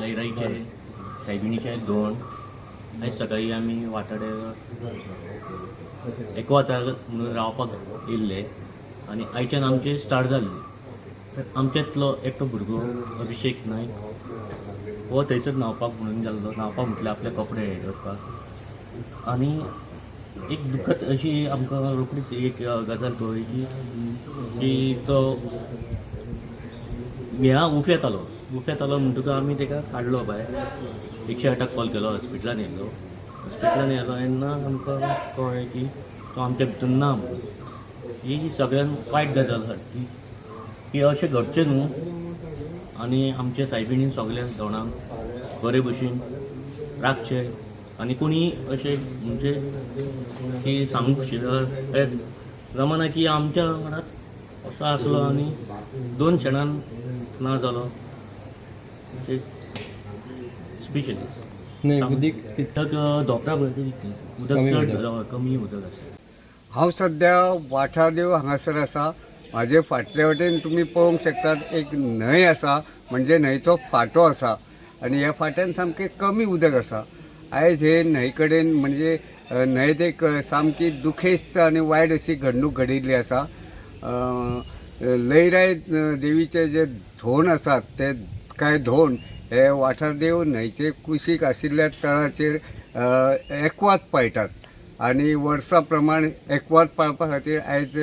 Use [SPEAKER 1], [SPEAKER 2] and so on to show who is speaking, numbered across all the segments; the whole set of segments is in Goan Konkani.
[SPEAKER 1] लयराईचे सायबिणीचे धोंड. आयज सकाळी आमी वाटाडे एकवातार म्हणून रावपाक येयल्ले आनी आयच्यान आमचे स्टार्ट जाल्ले. तर आमच्यांतलो एकटो भुरगो अभिषेक नायक हो थंयसर न्हांवपाक म्हणून गेल्लो. न्हांवपाक म्हटल्यार आपले कपडे हे करपाक. आनी एक दुखद अशी आमकां रोखडीच एक गजाल कळ्ळी की की तो ह्या उफेतालो. उफेतालो म्हणटकच आमी ताका काडलो भायर, 108 कॉल केलो, हॉस्पिटलान येयलो. हॉस्पिटलान येयलो तेन्ना आमकां कळ्ळें की तो आमच्या भितर ना म्हणून. ही सगळ्यान वायट गजाल आसा की की अशें घडचें न्हू आनी आमच्या सायबिणीन सगल्या धोणांक बरे भशेन राखचें आनी कोणी अशें म्हणजे की सांगूंक जमाना की आमच्या वांगडाच असो आसलो आनी दोन क्षणान ना जालो. स्पेशली
[SPEAKER 2] न्हय उदीक.
[SPEAKER 1] उदक धोंपरा पर्यंत उदक
[SPEAKER 2] कमी
[SPEAKER 1] चड
[SPEAKER 2] उदक.
[SPEAKER 1] कमी उदक आसता.
[SPEAKER 3] हांव सद्या वाठादेव हांगासर आसा. म्हाजे फाटले वटेन तुमी पळोवंक शकतात, एक न्हंय आसा, म्हणजे न्हंयचो फांटो आसा आनी ह्या फांट्यान सामकें कमी उदक आसा. आयज हे न्हंय कडेन म्हणजे न्हंयेत एक सामकी दुखेस्त आनी वायट अशी घडणूक घडिल्ली आसा. लयराय देवीचे जे धोंड आसात ते कांय धोंड हे वाठारदेव न्हंयचे कुशीक आशिल्ल्या तळाचेर एकवात पाळटात आनी वर्सा प्रमाण एकवात पाळपा खातीर आयज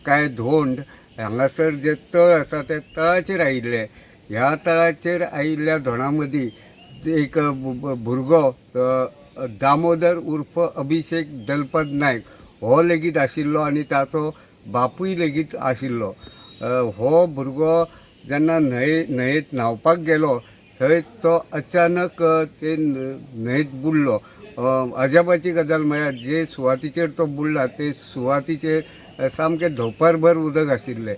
[SPEAKER 3] कांय धोंड हांगासर जे तळ आसा त्या तळाचेर आयिल्ले. ह्या तळाचेर आयिल्ल्या धोंडा मदीं एक भुरगो दामोदर उर्फ अभिषेक दलपत नायक हो लेगीत आशिल्लो आनी ताचो बापूय लेगीत आशिल्लो. हो भुरगो जेन्ना न्हंयेत न्हांवपाक गेलो थंय तो अचानक ते न्हंयेत बुडलो. अजापाची गजाल म्हळ्यार जे सुवातीचेर तो बुडला ते सुवातीचेर सामकें धोंपरभर उदक आशिल्लें.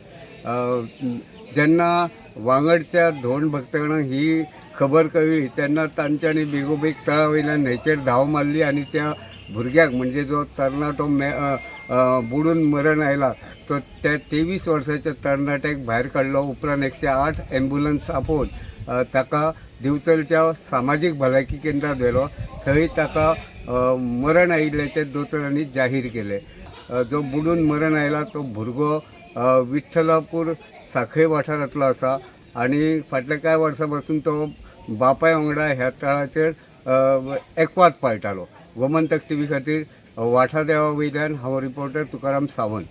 [SPEAKER 3] जेन्ना वांगडच्या धोंड भक्तांक ही खबर कळ्ळी तेन्ना तांच्यांनी बेगोबेग तळा वयल्यान न्हंयचेर धांव मारली आनी त्या भुरग्याक, म्हणजे जो तरणाटो मे अ, अ, बुडून मरण आयला तो त्या 23 वर्साच्या तरणाट्याक भायर काडलो. उपरांत 108 एम्बुलन्स आपोवन ताका दिवचलच्या सामाजीक भलायकी केंद्रात व्हेलो. थंय ताका मरण आयिल्ल्याचें दोतोरांनी जाहीर केलें. जो बुडून मरण आयला तो भुरगो विठ्ठलापूर साखळे वाठारांतलो आसा आनी फाटल्या कांय वर्सां पासून तो बापाय वांगडा ह्या तळाचेर एकवात पाळटालो. गोमंतक टीव्ही खातीर वाठादेवा वयल्यान हांव रिपोर्टर तुकाराम सावंत.